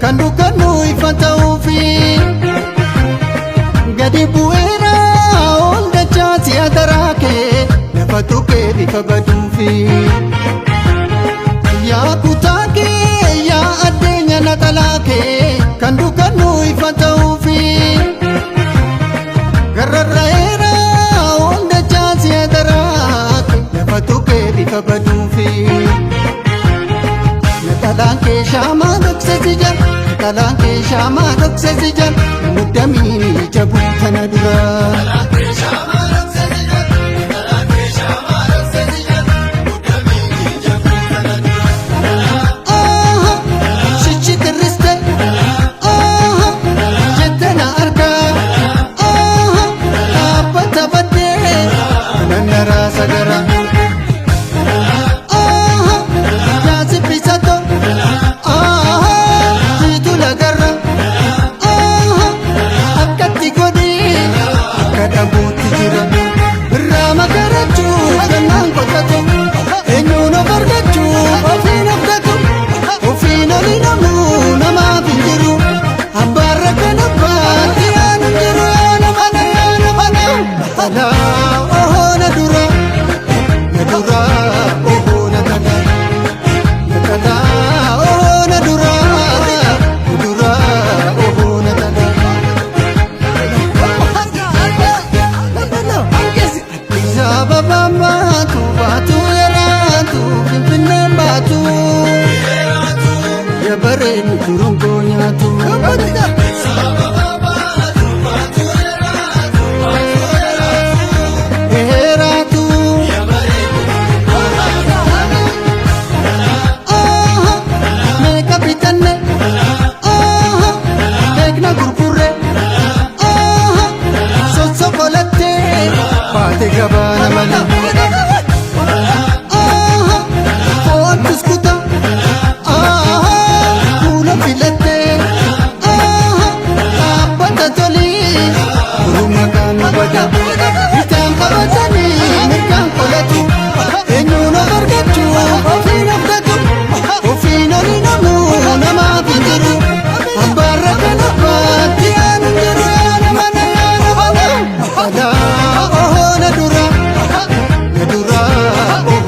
Kan dukkannu ifa ta'uufi gadi bu'eera ol dachaa si'a daraa kee lafa tuqee bifa baduufi. Yaa kutaa kee, yaa addeenya naxalaa kee, kan dukkannu ifa ta'uufi. Gararra'eera ol dachaa si'a daraa kee lafa tuqee bifa baduufi. Naxalaan kee shaamaa dhokse si jala, naxalaan kee shaamaa dhokse si jala, muddamiin ija bultana dura. Aha, shichi tirriste, aha, jette na argaa, aha, dhaabbata baddee, kanan naraa sagara. Aha, yaasi fisato, aha, jiitu lagarra, aha, akkatti godhii, akka dhabuutti jira. Birraa magarachuu gannaan qotatu, eenyuun of argachuu ofiin of gatu, ofiin oli namuu namaaf hin jiru. Abbaarra kan abbaatti yaanu hin jiru, yaanu mana yaanu mana. Alaa ohoo na dura, na dura ohoo na tala. Na tala ohoo na dura, na dura ohoo na tala. Addis Ababaan baatu, baatu yaraatu, Finfinneen baatu. Yabareen turungoo nyaatu. Heeraatu. Aha, meeqa bitanne? Aha, beekna gurgurre. Aha, sossokolattee baate gabaana malee. Aha, foon tuskuta. Aha, fuula filattee. Aha, dhaabbata tolii. Duruma kaan bada. Bitaan qabatanii mirgaan qolatu. Eenyuun of argachuu ofiin of gatu. Ofiin oli namuu namaaf hin jiru. Abbaarra kan abbaatti yaanu hin jiru. Yaanu mana yaanu mana. Alaa ohoo na dura. Na dura ohoo.